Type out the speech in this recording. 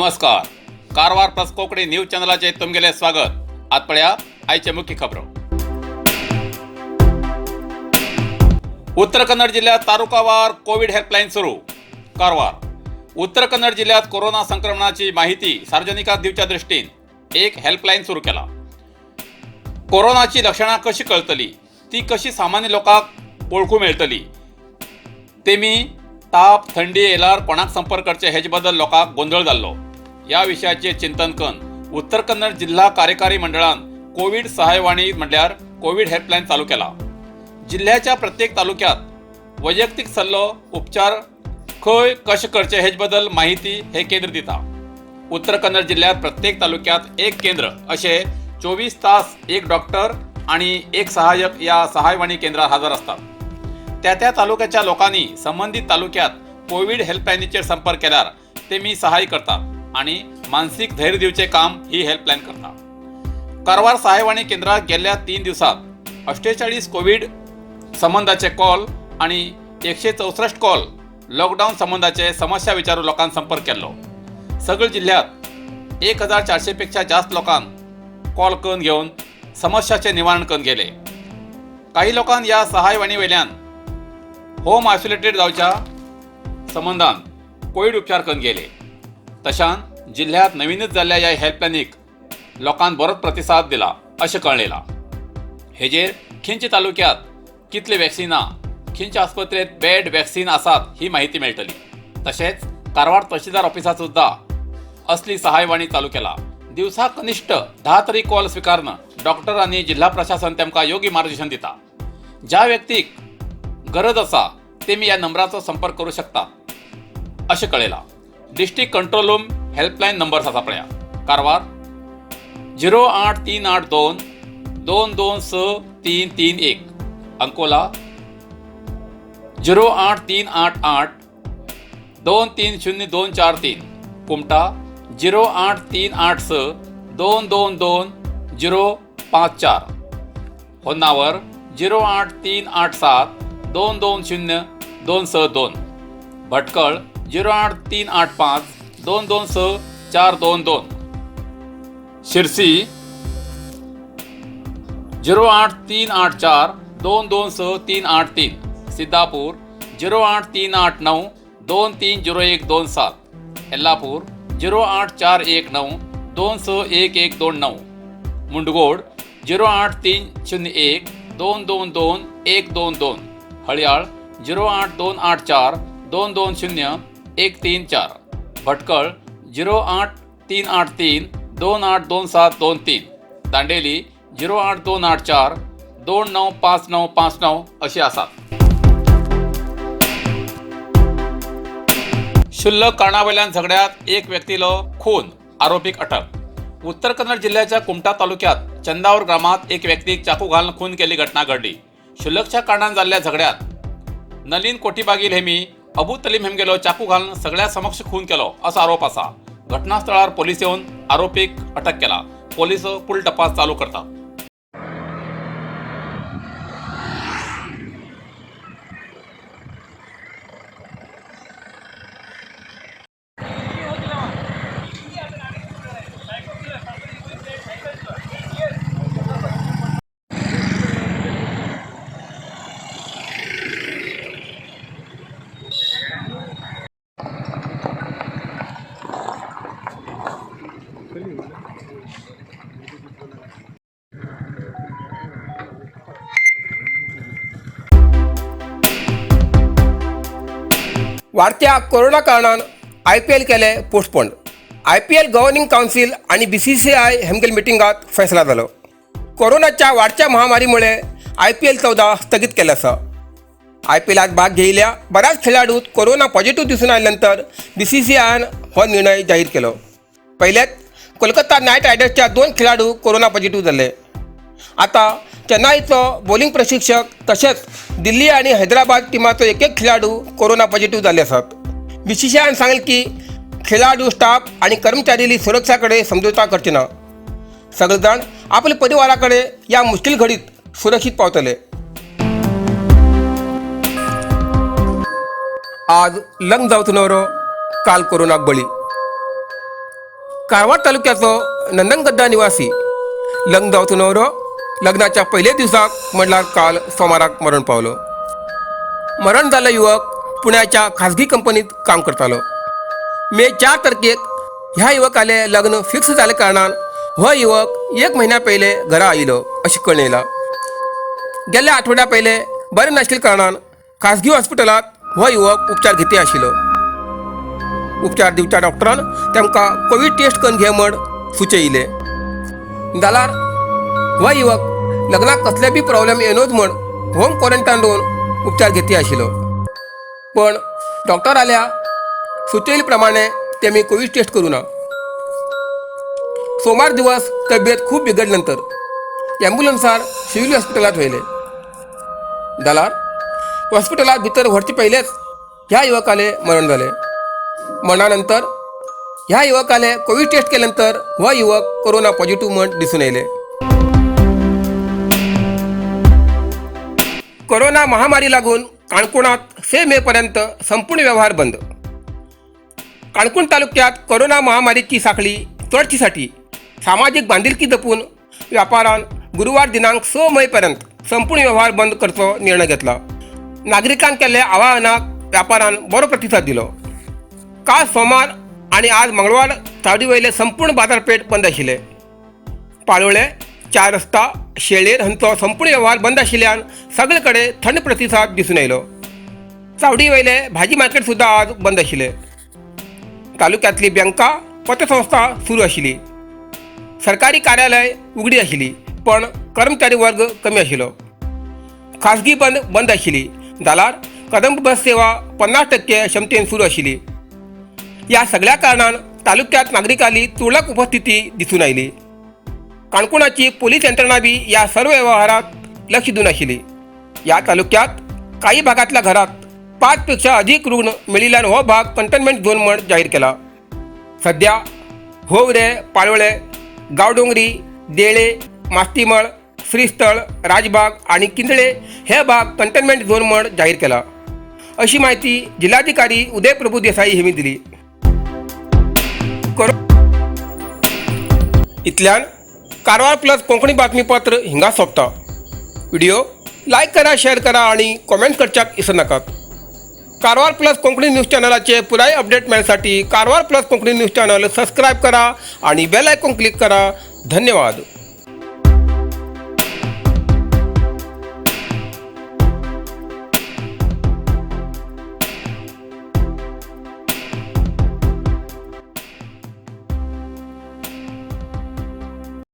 नमस्कार, Karwar plus Konkani news चॅनलाचेर तुमगेलें स्वागत. आत पळया आयचे मुख्य खबरो. उत्तर कन्नड जिल्ह्यात तालुकावार कोविड हेल्पलायन सुरू. कारवार, उत्तर कन्नड जिल्ह्यात कोरोना संक्रमणाची माहिती सार्वजनिकांक दिवच्या दृष्टीन एक हेल्पलायन सुरू केला. कोरोनाची लक्षणां कशी कळतली, ती कशी सामान्य लोकांक वळखू मेळटली, तेमी ताप थंडी येयल्यार कोणाक संपर्क करचे हेजे बद्दल लोकांक गोंदळ जाल्लो. ह्या विशयाचेर चिंतन करून उत्तर कन्नड जिल्हा कार्यकारी मंडळान कोविड सहायवाणी म्हणल्यार कोविड हेल्पलायन चालू केला. जिल्ह्याच्या प्रत्येक तालुक्यात वैयक्तीक सल्लो, उपचार खंय कशें करचे हेजे बद्दल माहिती हे केंद्र दिता. उत्तर कन्नड जिल्ह्यात प्रत्येक तालुक्यात एक केंद्र अशे 24 तास एक डॉक्टर आणि एक सहाय्यक या सहायवाणी केंद्रात हजर असतात. त्या त्या तालुक्याच्या लोकांनी संबंधित तालुक्यात कोविड हेल्पलायनीचेर संपर्क केल्यार ते मी सहाय्य करतात आणि मानसिक धैर्य दिवचे काम ही हेल्पलायन करता. कारवार सहायवाणी केंद्रात गेल्या 3 दिवसात 48 कोविड संबंधाचे कॉल आणि 164 कॉल लॉकडाऊन संबंधाचे समस्या विचारून लोकांक संपर्क केल्लो. सगळ जिल्ह्यात 1400 पेक्षा जास्त लोकांक कॉल करून घेवन समस्याचे निवारण करून गेले. काही लोकांक ह्या सहायवाणी वयल्यान होम आयसोलेटेड जावच्या संबंदान कोविड उपचार करून गेले. तशान जिल्ह्यात नवीनच जाल्ल्या ह्या हेल्पलायनीक लोकांक बरोच प्रतिसाद दिला अशें कळ्ळेला. हेजेर खंयच्या तालुक्यात कितले वॅक्सिनां, खंयच्या आस्पत्रेंत बेड वॅक्सिन आसात ही माहिती मेळटली. तशेंच कारवार तहसीलदार ऑफिसात सुद्दां असली सहायवाणी चालू केला. दिवसा कनिष्ठ 10 तरी कॉल स्विकारून डॉक्टर आनी जिल्हा प्रशासन तेमकां योग्य मार्गदर्शन दिता. ज्या व्यक्तीक गरज आसा तेमी ह्या नंबराचो संपर्क करूं शकता अशें कळयलां. District control room helpline numbers आसा पळया. कारवार 08382 226331, अंकोला 08388 230243, कुमटा 08386 222054, होन्नावर 08387 220262, भटकळ 08385 226422, शिरसी 08384 226383, सिद्धापूर 08389 230127, येल्लापूर 08419 261129, मुंडगोड 08301 222122, हळयाळ 08284 220134, भटकळ 08383 282723, दांडेली 08284 295959 अशी आसात. क्षुल्लक कारणावयल्यान झगड्यात एक व्यक्तीलो खून, आरोपीक अटक. उत्तर कन्नड जिल्ह्याच्या कुमटा तालुक्यात चंदावर ग्रामात एक व्यक्तीक चाकू घालून खून केल्ली घटना घडली. क्षुल्लकच्या कारणान जाल्ल्या झगड्यात नलीन कोटीबागील हेमी अबू तलीम हेमगेलो चाकू घालून सगळ्या समक्ष खून केलो असो आरोप आसा. घटनास्थळार पोलीस येवन आरोपीक अटक केला. पोलीस फुडलो तपास चालू करतात. वाढत्या कोरोना कारणान आयपीएल केले postpone. आयपीएल गव्हर्निंग कावन्सील आणि बीसीसीआय हेमगेल मिटिंगात फैसला जालो. कोरोनाच्या वाढत्या महामारीमुळे आयपीएल 14 स्थगित केलं आसा. आयपीएलात भाग घेयिल्ल्या बऱ्याच खेळाडूत कोरोना पॉझिटिव्ह दिसून आल्यानंतर बीसीसीआयन हो निर्णय जाहीर केलो. पहिल्याच कोलकाता नायट रायडर्सच्या दोन खेळाडू कोरोना पॉझिटिव्ह जाल्ले. आता चेन्नईचो बॉलिंग प्रशिक्षक तशेंच दिल्ली आणि हैदराबाद टिमाचो एक एक खेळाडू कोरोना पॉझिटिव्ह जाल्ले आसात. बीसीसीआयन सांगलें की खेळाडू, स्टाफ आणि कर्मचारी सुरक्षाकडे समझोता करचे ना. सगळे जाण आपल्या परिवाराकडे या मुश्किल घडीत सुरक्षित पावतले. आज लग्न जावचो नवरो काल कोरोनाक बळी. कारवार तालुक्याचो नंदनगड्डा निवासी लग्न जावचो न्हवरो लग्नाच्या पयल्या दिवसाक म्हणल्यार काल सोमाराक मरण पावलो. मरण जाल्लो युवक पुण्याच्या खाजगी कंपनीत काम करतालो. मे 4 तारखेक ह्या युवकाले लग्न फिक्स जाले कारणान हो युवक एक म्हयन्या पयले घरा आयिलो अशें कळून येयलां. गेल्ल्या आठवड्या पयले बरें नाशिल्ल्या कारणान खाजगी हॉस्पिटलांत हो युवक उपचार घेती आशिल्लो. उपचार दिवच्या डॉक्टरान तांकां कोवीड टेस्ट करून घे म्हण सुचयले. जाल्यार हो युवक लग्नाक कसले बी प्रॉब्लेम येनोच म्हण होम क्वॉरंटायन दवरून उपचार घेती आशिल्लो. पण डॉक्टराल्या सुचयले प्रमाणे तेमी कोवीड टेस्ट करूं ना. सोमार दिवस तब्येत खूब बिगडले नंतर ॲम्ब्युलन्सार सिव्हिल हॉस्पिटलात व्हेले. जाल्यार हॉस्पिटलात भितर व्हरचे पयलेच ह्या युवकाले मरण जालें. मरणानंतर ह्या युवकाले कोवीड टेस्ट केल्यानंतर हो युवक कोरोना पॉझिटिव्ह म्हण दिसून येयले. कोरोना महामारी लागून काणकोणात 6 मे पर्यंत संपूर्ण व्यवहार बंद. काणकोण तालुक्यात कोरोना महामारीची साखळी तोडचीसाठी सामाजिक बांधिलकी जपून व्यापारान गुरुवार दिनांक 6 मे पर्यंत संपूर्ण व्यवहार बंद करचो निर्णय घेतला. नागरिकांक केल्ल्या आवाहनाक व्यापारान बरो प्रतिसाद दिलो. काल सोमार आनी आज मंगळवार चावडी वयले संपूर्ण बाजारपेठ बंद आशिल्ले. पाळोळे, चार रस्ता, शेळेर हांचो संपूर्ण व्यवहार बंद आशिल्ल्यान सगळे कडेन थंड प्रतिसाद दिसून येयलो. चावडी वयले भाजी मार्केट सुद्दां आज बंद आशिल्ले. तालुक्यांतली बँका, पतसंस्था सुरू आशिल्ली. सरकारी कार्यालय उगडी आशिल्ली, पण कर्मचारी वर्ग कमी आशिल्लो. खाजगी बंद बंद आशिल्ली. जाल्यार कदंब बस सेवा 50% क्षमतेन सुरू आशिल्ली. ह्या सगळ्या कारणान तालुक्यात नागरिकांनी तुरळक उपस्थिती दिसून आयली. काणकोणाची पोलीस यंत्रणा बी ह्या सर्व व्यवहारात लक्ष दिवन आशिल्ली. ह्या तालुक्यात काही भागातल्या घरात 5 पेक्षा अधिक रुग्ण मेळिल्ल्यान हो भाग कंटेनमेंट झोन म्हण जाहीर केला. सध्या होवरे, पाळोळे, गावडोंगरी, देळे, मास्तीमळ, श्रीस्थळ, राजबाग आणि किंदळे हे भाग कंटेनमेंट झोन म्हण जाहीर केला, अशी माहिती जिल्हाधिकारी उदय प्रभू देसाई यांनी दिली. इतल्यान कारवार प्लस कोंकणी बातमीपत्र हिंगा सोंपता. व्हिडिओ लायक करा, शेअर करा आणि कॉमेंट करच्याक इसर नाकात. कारवार प्लस कोंकणी न्यूज चॅनलाचे पुराय update मेळसाठी Karwar plus Konkani news channel subscribe करा आणि बेल आयकॉन क्लिक करा. धन्यवाद.